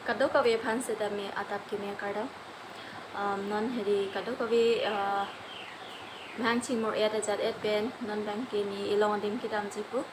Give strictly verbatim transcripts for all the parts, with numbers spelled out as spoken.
Kadokave aphan setame adap keme kardom. Um, non hedi kadokave, uh, bang chingmur et ajat et pen non bangke ne ilong adim kedamji pu.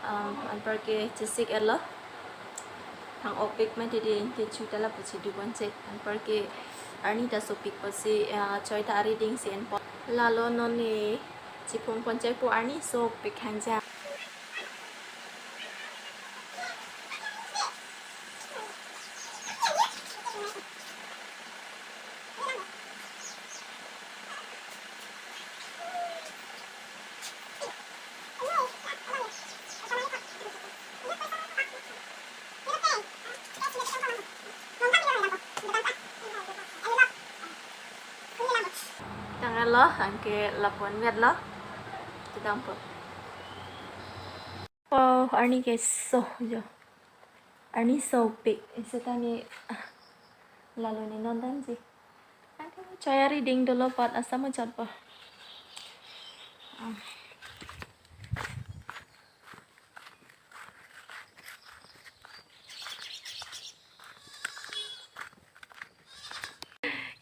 Um, anparke chesik etlo. Thang-okpik mati dei, ke chuta lapu chiduk vanche. Anparke arni ta sopik pusi, uh, choi ta ari ding si enpo. Lalo non ne chiphung ponche pu, arni sopik hangja. Tanglo, anke lapu-an vetlo. Kedampo. Oh, arni keso jo. Arni sopik. Setame, ah, lalo ne non damji. Anke choi ari ding dolo, pat asam chotpo. Ah.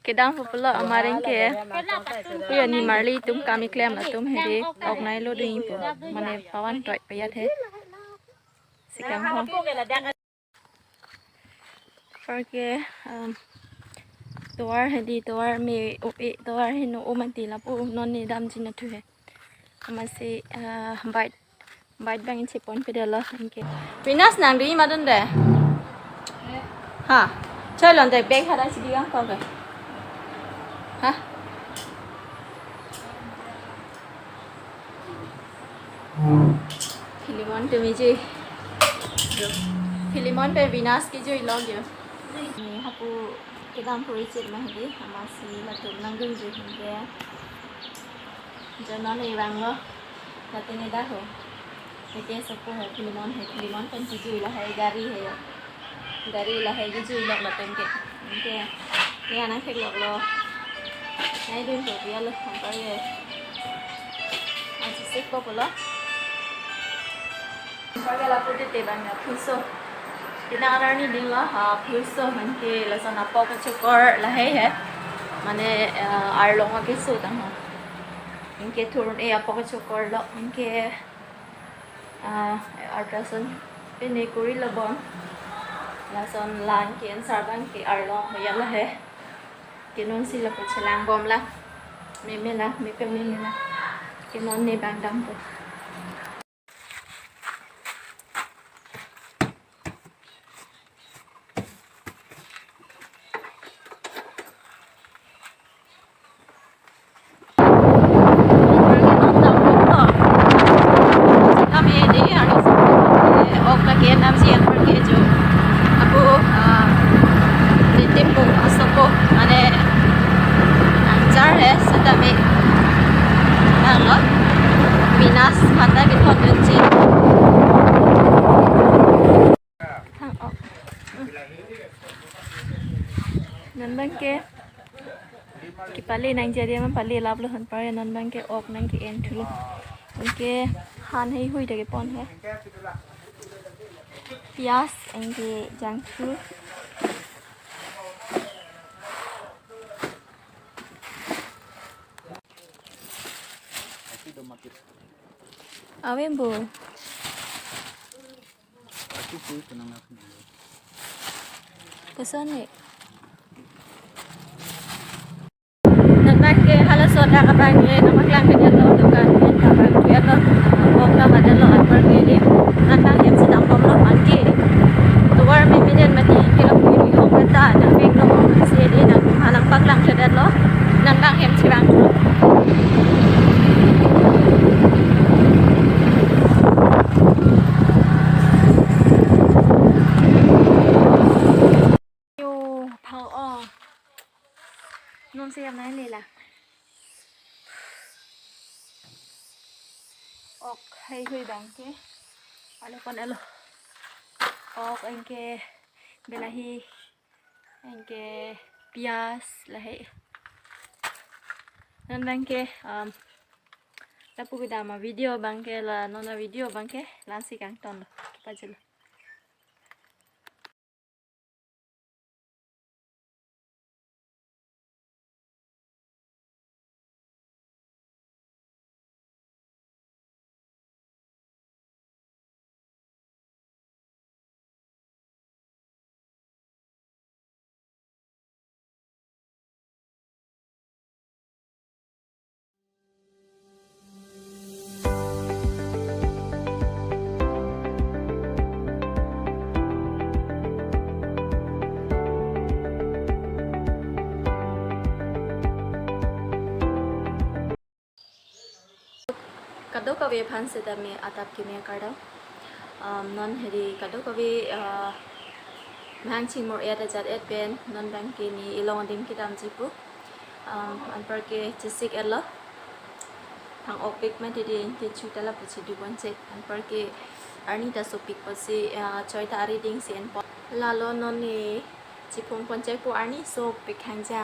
Kedampo pulo amareng ke. Kuya nimarli atum kam keklem atum hedi ok nai lo ding pu. Mane pavan toi payat he. Sikang ho. Anparke, um, tovar hedi, tovar me o e, tovar heno o mati lapu non ne damji nathu he. Amatsi, uh, bait, bait bang inche ponpe detlo anke. Venus nang dei ma dun dei. Ha. Choi lon dei bag hada si dei ang kok ke. Ha. Philemon tumi ji. Philemon pen Venus kejui lo jo. Ne hapu kedam puri chit ma hedi, amatsi latum nangdunji anke. Jo non ne vanglo. Latum ne dak ho. Anke sopo he Philemon he, Philemon pen kejui lahai gari he jo. Gari lahai kejui lok latum ke. Anke. Ke anang theklok lo. Nai dun to pia lo, anparke. Ansi sik po pulo. Anparke lapu tete bang ya phuso. Tina arni ding lo, ha, phuso, anke lason apok kachokor lahai he. Mane, eh, arlong akeso tang ho. Anke thurun e apok kachokor lo, anke, ah, ultrasound pine kuri lo bom. Lason la anke ansar bangke arlong hoya lahai. Ke non si lapu chelang bom la. Meme la, mepeme la. Ke non ne bang dampo. Kami ini harus, eh, ok lagi enam siang pergi jo. Aku, ah, nitip po, asok po, mane, ah, jar he, setame, ano, Venus, mata gitu, benci. Thang-ok. Non bangke kepale nangji adim apale lap lo, anparke non bangke ok nangke-en thulo. Anke han heihui ta kepon he. Piyaj anke jangthu. Ave bo. Koson he? Non bangke halaso dak abangke nangpaklang kedetlo dukan, pen kabang kedetlo, bok kabadetlo anparke dei. Non bang hem si nangpom lo anke. Tovar meme det mati kilo kiri hok beta nangpek lo, si dei nang halang paklang kedetlo. Non bang hem si bang. Yo, phang-o. Non si yam nai le la. Ok heihui bangke. Alo kon alo. Ok anke belahi. Anke piyaj lahai. Non bangke, um, lapu kedam avideo bangke la, non avideo bangke la-ansi kangton lo. Kepajelo. Kadokave aphan setame adap kimi akardom. Um, non hedi kadokave, uh, mahang chingmur et ajat et pen non abangke ne ilong adim kedamji pu. Um, anparke chesik etlo. Thang-okpik mati di kechu ta lapu chidun ponchek. Anparke arni ta sopik pusi, uh, choi ta ari dingsi enpo. Lalo non ne chiphong ponchek pu arni sopik hangja.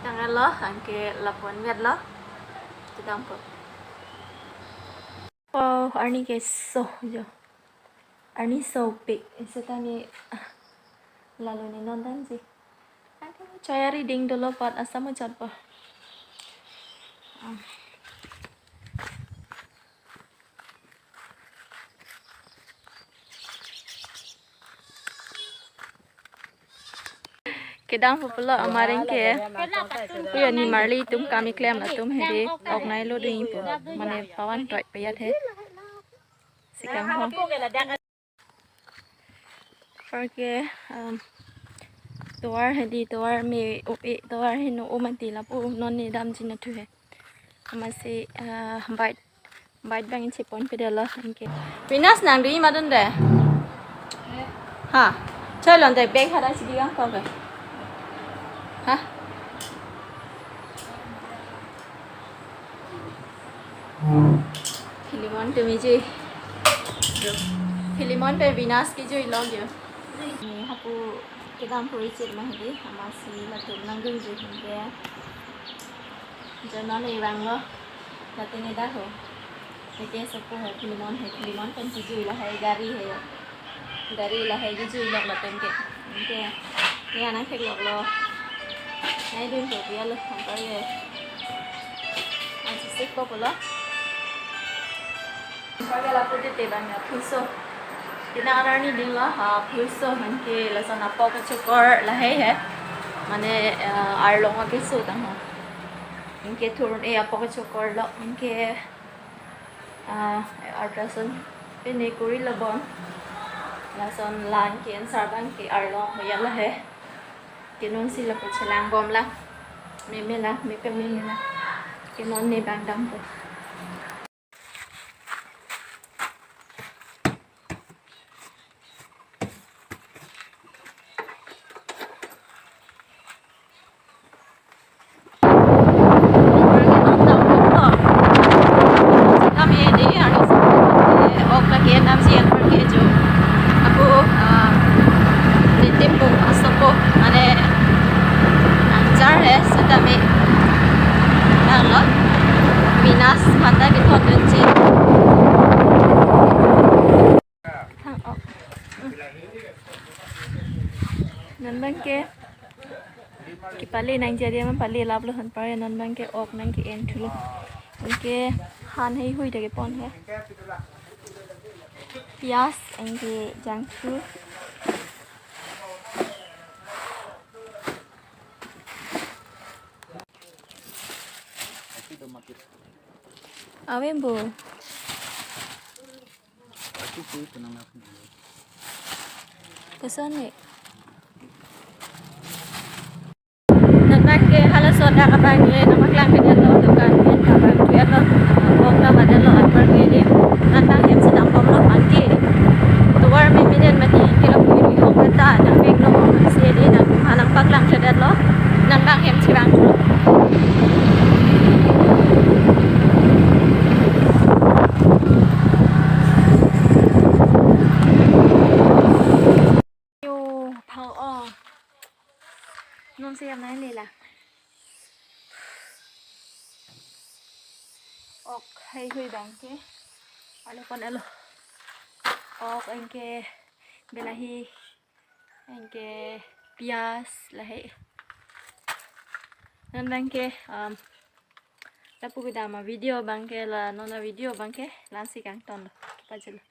Tanglo, anke lapu-an vetlo. Kedampo. Wow, arni keso jo. Arni sopik. Setame, ah, lalo ne non damji. Anke choi ari ding dolo pat asam chatpo. Ah. Kedampo pulo amar anke. Kuya nimarli atum kam keklem atum hedi ok nailo ding pu. Mane pavan toi payat he. Sikang ho. Anparke, um, tovar hedi, tovar me-o-e, tovar heno-o mati lapu non ne damji nathu he. Amatsi, uh, bike, bike abang chepon pedalo anke. Venus nang dui madun de. Ha. Choi lon de bag hada chidi gang kok ke. Ha. Philemon tumi jui. Philemon pen Venus kejui lo jo. Ne hapu kedam puri chit ma hedi, amatsi latum nangdunji anke. Jonan ne vanglo. Latum ne dak ho. Eke sopo he Philemon he, Philemon pen kejui lahai gari he. Gari lahai kejui lok latum ke. Anke. Ne anang thekloklo. Nai dun ko pia lo, anparke. Ansi sik ko pulo. Anparke lapu tete abang ya phuso. Tina arni dinglo, ha, phuso anke lason apok kechokor lahai he. Mane, eh, arlong akeso tang ho. Anke thur-un-e apok kechokor lo, anke, ah, ultrasound pine kuri lo bon. Lason la anke ansar abangke arlong hoya lahai. Ke non si lapu chelang bomlang. Meme lang, mepeme lang. Ke non ne abang dampo. Kami di hari Sabtu, eh, ok lagi enam siang pergi jo. Aku, ah, nitip po, aso po, mane, ah, jar he, setame, nang lo, Venus mata kethondunji. Thang-ok. Non abangke kepale nangji adim apale laplo, anparke non abangke ok nangke-en thulo. Anke han heihui ta kepon he. Piyaj anke jangthu. Awen bo. Koson ne? Non abangke halaso adak abang ke nangpaklang kedetlo, dukan pen kabang kedetlo, bong ta badetlo, anparke ne. Non abang hem si dambomlo anke. Tovar me miden mati ke lo puri hok ta nangveklo, si di nang ha nangpaklang kedetlo. Non abang hem si vang. Yo, phang-o. Non si yam nai le la. Ok heihui abangke. Alo kon alo. Ok anke belahi. Anke piyaj lahai. Non abangke, um, lapu kedam avideo abangke la, non avideo abangke la-ansi kangtonlo. Kepajutlo.